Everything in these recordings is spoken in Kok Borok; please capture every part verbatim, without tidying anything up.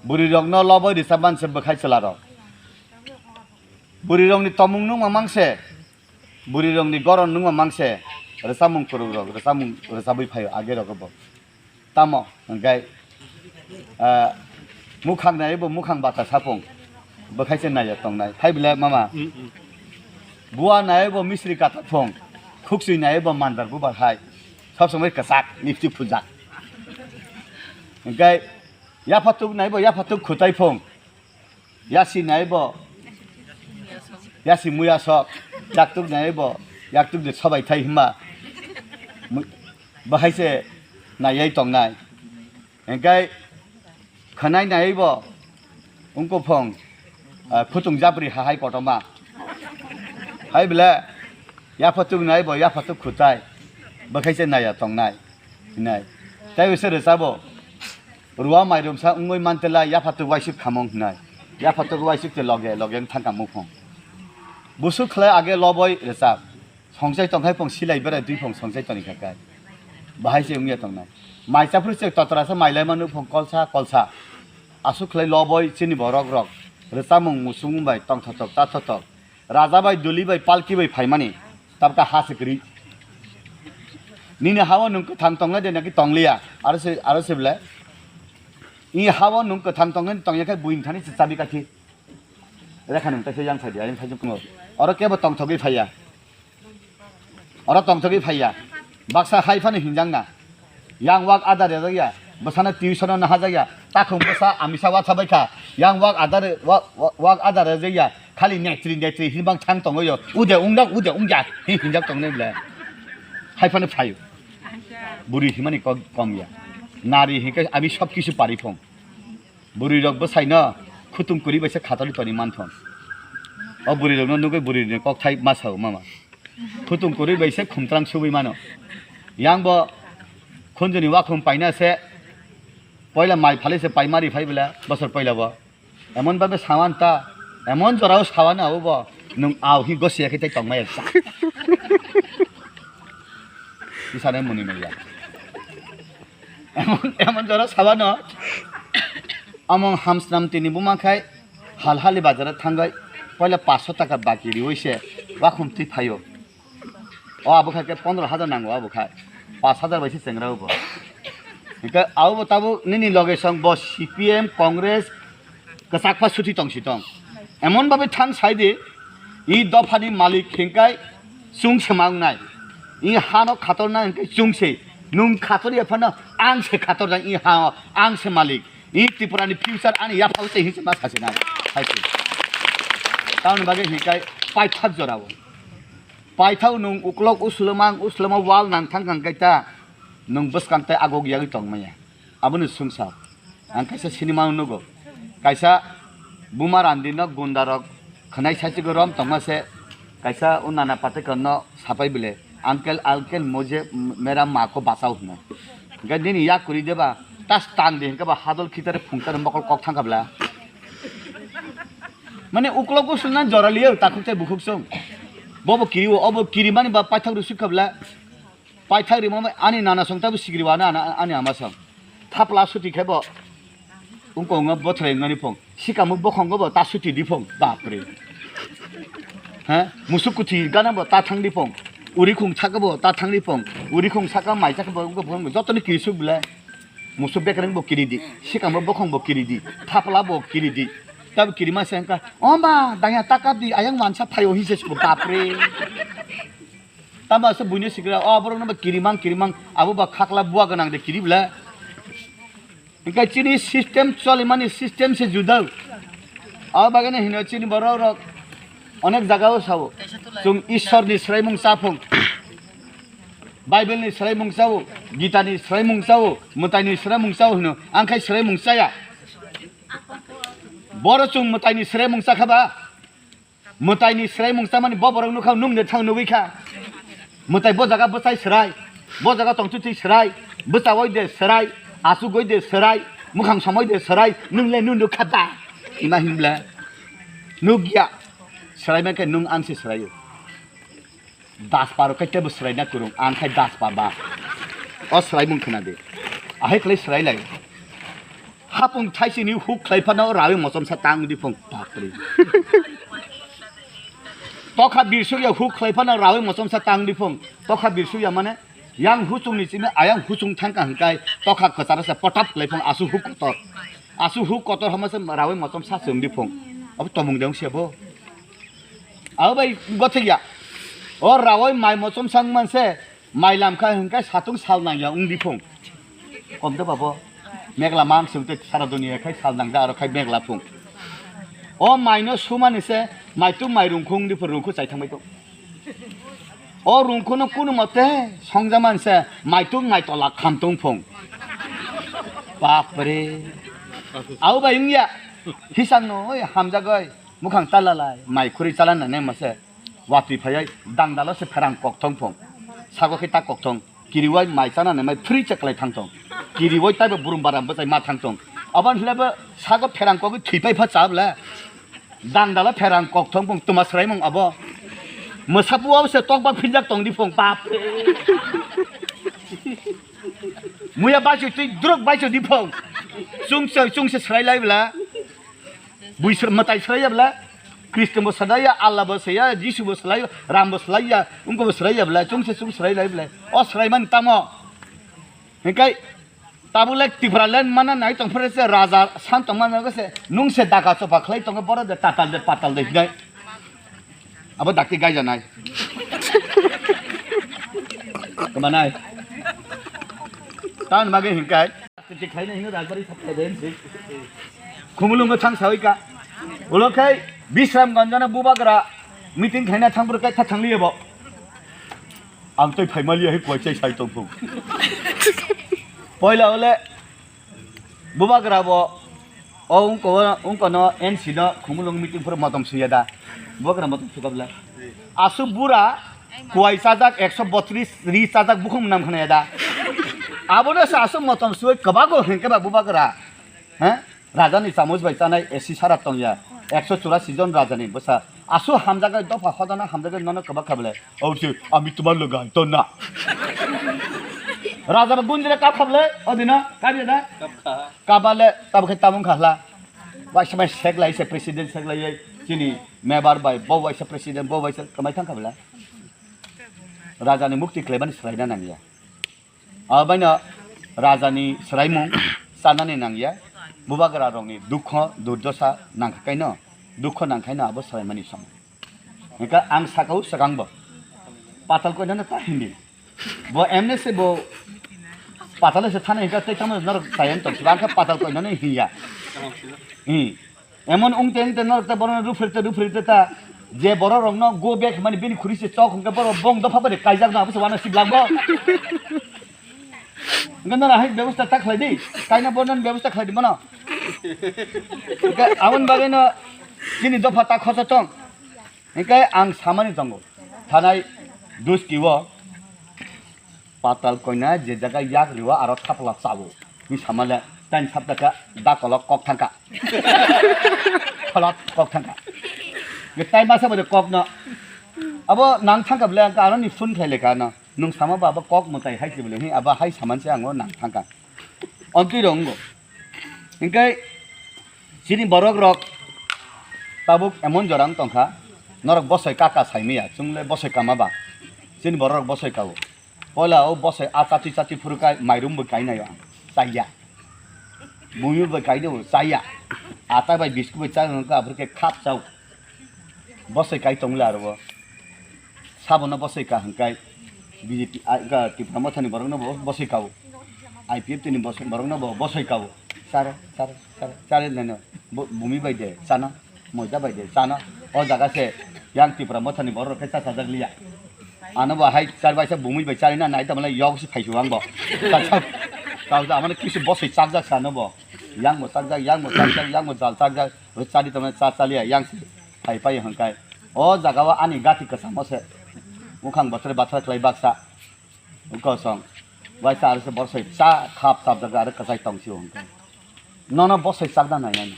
Bwrwi rokno loboi rwchapman se bwkhai chwla rok. Bwrwi rokni tomung nungma mang se, bwrwi rokni goron nungma mang se, rwchapmung kwrwng rok, rwchapmung rwchabwi phaio age rok bo. Tamo hwnkhe, ah, mukhang nai bo mukhang bata sapung, bwkhai se naiya tongnai. Hai bwle mama, bua nai bo misri kata phung, khuksui nai bo mandar bubar hai, sob somoi kwchak, lipstick phujak. Hwnkhe yaphatuk nai bo yaphatuk khutai phung, yasi nai bo, yasi muya sok, yaktuk nai bo, yaktuk de sobai thai hima. Mu-, bahai se naiya tongnai. Hwnkhe khwnai nai bo wngkha phung, ah, khutung japri hahai kotorma. Hai bwle yaphatuk nai bo yaphatuk khutai, bwkhai se naiya tongnai hinai. Tei se rwchabo, ruwa mairumsa wngwi mantela yaphatuk waisuk khamung hinai. Yaphatuk waisuk te loge loge wng thangkha muphung. Busuk khlai age loboi rwchap. Songchai tongkhai phung silai berai twi phung songchai toni kha kai. Bahai se wngya tongnai. Mai chaphru se totra se mai lai manu phung kolsa kolsa. Aswk khlai loboi chini borok rok. Rwchapmung musung bai tongthotok tathotok. Raja bai duli bai palki bai phaimani. Tabka ha se kwrwi. Nini hao nwng kwthang tongnai de naki tongliya. Aro se, aro se bwle. I hao nwng kwthang tongnai tongya khe buini thani se chabi kathi. Rekha nwng taisa yang phai di, ayang phai jokno. Oro kebo tongthogwi phaiya. Oro tongthogwi phaiya. Baksa hai phano hinjak na. Yang wak adar rejak ya. Bwsano tuition-o naha jak ya. Takhum bwsa amisa watha bai kha. Yang wak adar, wa-, wa-, wak adar rejak ya. Khali netri, netri hinbang thang tongo yo. Ude ungdak, ude ungya. Hin hinjak tongnai bwle. Hai phano phaio. Buri himani kok kom ya. Nari hinkhe ami sob kisu pari thong. Bwrwi rok bwsai no khutung kwrwi bai se khatorwi toni manthon. O bwrwi rok no nugwi bwrwi ni kokthai ma sao mama. Khutung kwrwi bai se khumtrang subui mano. Yang bo khunjuni wakhum paina se poila mai phali se paimari phai bwle bosor poila bo. Emon babe sawan ta, emon jorao sawan abo bo nwng au hi gosiya khe tei tongmaya sa. Isane muni maya. Emon, emon jora sabano. Among hamsnam tini buma khai hal hali bazar thangwi poila paanch sho taka baki riwi se wakhum twi phaio. O abo khai ke pondro hajar nango abo khai. Paanch hajar bai se chengra bo. Hingke abo bo tabuk nini loge song bo C P M, Congress, kwchak pha suthi tong si tong. Emon babe thang sai di, i dophani malik hingkai chwng se ma wngnai. I hano khatorna hingkai chwng se. Nwng khator ya phano ang se khator jang i ha ang se malik. I Tripura ni future ani yaphao se hinse ma sase nai. Hai se. Tamoni bagwi hingkai paithak jorao. Paithak nwng uklok uslomang usloma wal nang thang kang kaita nwng bwskang tei agok yagwi tong maya. Aboni swngsa. Ang kaisa sinima nugo. Kaisa buma randi no gunda rok khwnai saichwgo rom tongma se kaisa o nana patekar no sapai bile, "Uncle, uncle, mujhe mera maa ko bachao," hwnwi. Hingke nini yak kwrwi deba, tas tan di hingke ba hadol khitare phungtare mokol kok thang kha bla. Mane uklok uslok na jora liya takhuk tei bukhuk song. Bobo kiri o, obo kiri mani ba paithak rwsuk kha bla. Paithak rima bai ani nana song tabo sikiri wana ani, ani ama song. Thapla suti khe bo. Wngkong wngma bothrai wngmani phung. Sikamo bokhongo bo ta suti di phung. Bapre. Ha? Musuk kuthi gana bo ta thang di phung. Uri khung saka bo ta thang di phung. Uri khung saka mai saka bo wngkong phung. Jotoni kiri suk bile. Musuk bekreng bo kiri di. Sikamo bokhong bo kiri di. Thapla bo kiri di. Tabo kiri ma se wngkha. O ma, daya taka di. Ayang mansa phaio hinse suk. Bapre. Tamo se buino sikra, o borok no ba kirimang, kirimang, abo ba khakla bua gwnang de kiri bla. Hingke chini system cholimani system se juda. O bagwi no hino chini borok rok onek jaga o sao. Chwng Ishwar ni swraimung chaphung. Bible ni swraimung chao, Gita ni swraimung chao, mwtai ni swraimung chao hino. Ang khai swraimung chaya. Boro chwng mwtai ni swraimung chakha ba. Mwtai ni swraimung chamani bo borok nukha, nung de thang nugwi kha. Mwtai bo jaga bwchai swrai, bo jaga tongtwtwi swrai, bwchawoi de swrai, achugoi de swrai, mukhang somoi de swrai, nung le nung nukha da? Ima hinbla nukya, swraima khe nung ang se swraio. Daspa rok khe tebo swraina kwrwng, ang khai daspa ba. O swraimung khna di. Ahai khlai swrai lai. Hapung thaisini huk khlai phano rawi mochomsa tang di phung. Bapre. Tokha birsukya huk khlai phano rawi mochomsa tang di phung. Tokha birsukya mane yang huchungni simi ayang huchung thangka hwnkhe tokha kwcharo se potap khlai phung asu huk kotor. Asu huk kotor hama se rawi mochomsa chwng di phung. Abo tomung de wng se bo. Abo bai gothikya. O rawi mai mochomsa wng man se. Mai lamkha hwnkhe satung sal nangya wngdi phung. Komde babo. Megla mang swngte sara duniya khai sal nangda aro khai megla phung. O maino sumani se maitung mai rungkhu wngdi phung rungkhu chai thangbai tong. O rungkhuno kunu mote songjaman se maitung mai tola khamtung phung. Bapre. Au bai wngya. Hisangno oi hamjagoi. Mukhang talalai mai khuri chalana ne mase. Watwi phaiwi dangdalo se pherang kokthong phung. Sago khe ta kokthong. Kiriwai mai chana ne mai free cheklai thangthong. Kiriwai taibo burum baram bwchai ma thangthong. Aboni hwlaibo sago pherang kokwi thwipai pha chabla. Dangdalo pherang kokthong phung tuma swraimung abo. Mwsapu abo se tokba phinjak tongdi phung pap. Muya baisu twi druk baisu di phung. Chungse chungse swrailai bla. Bui sra-, mwtai swraiya bla, Krishna bo swraiya, Allah bo swraiya, Jisu bo swraiya, Ram bo swraiya, wngkha bo swraiya bla, chwngse chwng swrailai bla. O swraimani tamo? Hinkhe tabuk le Tipraland mana nai tongphre se raja san tongma nai se nung se daka chopa khlai tongo boro de tatal de patal de hinai. Abo dakti gaijanai. Kmanai. Tan mage hinkai. Khumulungo thang sawi ka. Ulo khai Bisramganj no bubagra meeting khaina thang bwrwk kai tha thang liya bo. Ang tei phaimaliya hai kuai chai sai tong phung. Poila ole bubagra bo o ungko, ungko no N C no Khumulung meeting phuru motom suya da. Bubagra motom sukabla. Asu bura kuai chajak ekso botris ri chajak bukhung nam khna da. Abono sa asu motom suai kabago hengke ba bubagra. He? Rajani chamuj bai chanai A C sara tongya. Ekso churasi jon rajani bwsa. Asu hamjagai dopha hodana hamjagai nono kwbak kha bwle. Abo se ami tumar loga to na. Raja ba gunjira kap kha bwle. O dina kap ya da? Kap kha. Kap bale tab khe tamung kha hla. Waisa mai sek lai se president sek lai chini mebar bai bo waisa president bo waisa kamai thang kha bwle. Raja ni mukti khlai mani swlai na nang ya. Abo baino rajani swraimung chanani nangya, bubagra rokni dukho durdosa nangkhaino, dukho nangkhaino abo swraimani somo. Hingkha ang sakao swkangbo patal koinano ta hindi. Bo M N S bo patal se thana hingkha tei tamo norok chayang tong siba angkha patal koinano hinya. Hi. Emon ungte ungte norok ta borok ruphrete ruphrete ta je borok rokno go back mani bini khuri se chok hwnkhe borok bong dopha bai kaijak no abo se wana siblango. Hwnkhe norok hai bebosta ta khlai di, kaina bornani bebosta khlai di mano. Hwnkhe aboni bagwi no chini dopha ta khosa tong. Hwnkhe ang samani tongo thanai duski o. Patal koina je jaga yak riwa aro thapla chao. Ni samale tani saptaka dakolo kok thangka. Kholot kok thangka. Ye tai masa bade kok no. Abo nang thangka bole ang aro ni phone khlai lekha no. Nung sama ba abo kok mwtai hai se bole hi abo hai saman se ango nang thangka. Ontwi rongo. Hingke chini borok rok tabuk emon jorang tongkha, norok bosoi kaka saimaya, chwngle bosoi kama ba, chini borok rok bosoi kao. Poila o bosoi a chati chati phuru kai mairum bo kainai ang chaya, bumi bo kainai bo chaya, ata bai bisku bai chaya hwnkhe aphuru khe khap chao. Bosoi kai tongla aro bo. Sabono bosoi ka hwnkhe B J P, a, ga, Tipra Mothani borokno bo bosoi kao. I P F T ni bos-, borokno bo bosoi kao. Chare, chare, chare, chare neno. Bo, bumi bai de chana, moida bai de chana. O jaga se yang Tipra Mothani borok khe cha chajak liya. Ano bo hai char bai sa bumi bai chari na nai tamale yok si phaisu ang bo. Chajak. Tao amane kisu bosoi chakjak sa no bo. Yang bo chakjak, yang bo chakjak, yang bo jal chakjak. Bo chadi tongmani cha chaliya yang se phai pai hwnkhai. O jaga o ani gati kwchamo se. Mukhang bothor bathor khlai baksa. Kosong. Waisa aro se borsoi cha khap chap jaga aro kwchai tong sio hwnkhai. Nono bosoi chakna nai nai.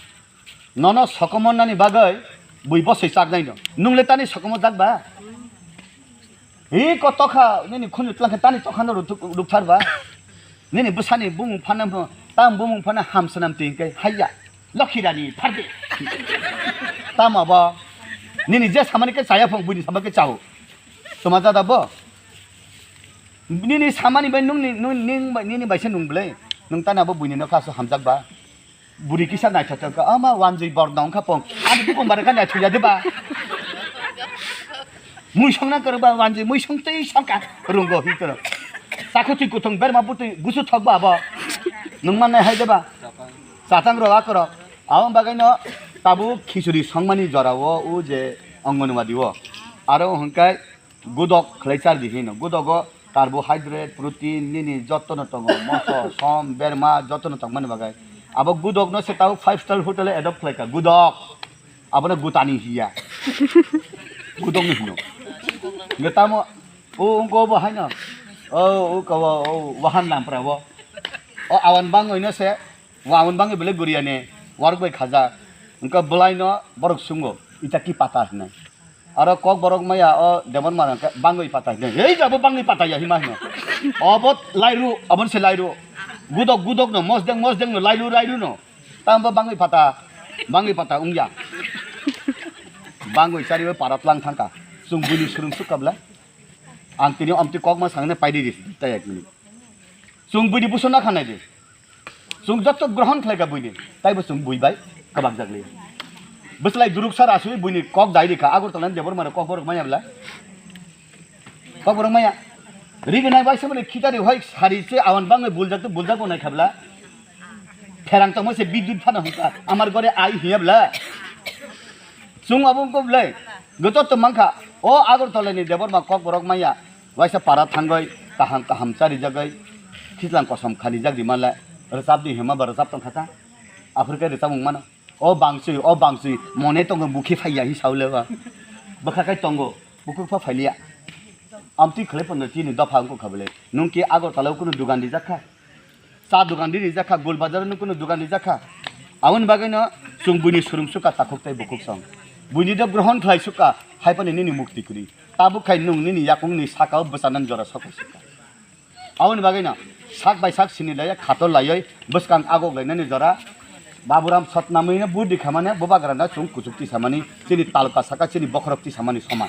Nono sokomon nani bagwi bui bosoi chaknai no. Nung le tani sokomon jak ba? Hi ko tokha nini khunju twlang khe tani tokha no ruk-, rukthar ba? Nini bwsani bumung phanang pho Tam bumung phano hamsonam twi hwnkhe haiya. Lokhi rani phardi. Tamo bo. Nini je samani khe chaya phung buini samani khe chao. Tuma jada bo. Nini samani bai nung ni, nung, ning bai, nini bai se nung belai. Nung tana bo buini nokha so hamjak ba. Buri kisa naithotok ka, ama wanjui borno wngkha pong. Ani bukung bara ka naithok ya de ba. Muisong na kar ba wanjui, muisong tei songka. Rungo hi karo. Sakho twi kuthung berma butui gusu thok ba bo. Nung man nai hai de ba. Chatang ro akoro. Awang bagai no tabu khichuri songmani jora o u je Anganwadi o. Aro hwnkai gudok khlai char di hino. Gudogo carbohydrate, protein, nini jotono tongo, moso, som, berma, jotono tongmani bagai. Abo gudokno se tabo five star hotel-o adopt khlai kha. Gudok. Abono gutani hiya. Gudokno hino. Nge tamo, o, ungko bo haino. O, o, kawa, o, wahan lampra bo. O, awan bangoi no se. Wamon bangwi belai guriya ne, warok bai khaja. Wngkha bwlai no borok sungo, ita ki pata hinai. Aro kok borok maya o Debon mara khe bangwi pata hinai. Hei jabo bangwi pata ya hima hino. Obo lairu, abon se lairu. Gudok gudok no, mosdeng mosdeng no, lairu lairu no. Tamo bangwi pata, bangwi pata wngya. Bangwi chari o parat lang thangka. Chwng bini surung sukabla. Ang tini omti kok ma sangna paidi di, ta ek minute. Chwng bini buso na khanai di. Chwng joto grohon khlai kha buini, taibo chwng bui bai kwbang jak liya. Bwslai duruk sar asui buini kok dai rikha, Agartala ni Debbarma rok kok borok maya bla? Kok borok maya. Rignai bai se bwle khitari hoi sari se awan bangwi buljak to buljak bo nai kha bla? Pherang tongma se bidut phano hwnka, amar gore ai hiya bla? Chwng abo wngkha bwle? Goto to mankha, o Agartala ni Debbarma kok borok maya. Waisa para thangwi kaham kaham charijagwi khitlang kosom khalijak rimale rwchap di hima ba rwchap tongkha ta. Aphuru khe rwchap wng mano. O bangchwi, o bangchwi mone tongo bukhi phaiya hi saule ba. Bwkha khai tongo, bukhuk pha phailiya. Amtwi khlai pono chini dopha wngkha bwle. Nwng ki Agartala o kunu dugan rijak kha? Cha dugan di rijak kha, Gul Bazar no kunu dugan rijak kha. Aboni bagwi no chwng buini surung sukha takhuk tei bukhuk song. Buini do grohon khlai sukha, hai phano nini mukti kwrwi. Tabuk khai nwng nini yakungni saka o bwchanani jora sokha sukha. Aboni bagwi no sak bai sak sini laiya khator laiwi bwskang agok lainani jora. Baburam Sotnamwi no budi khamani bubagra no chwng kuchuk tisamani chini taluka saka chini bokhorok tisamani soman.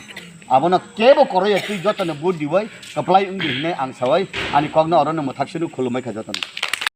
Abono kebo koroya twi jotono budi bai kwplai wngdi hinwi ang sawi ani kokno orono mwthak sinu khulumwi kha jotono.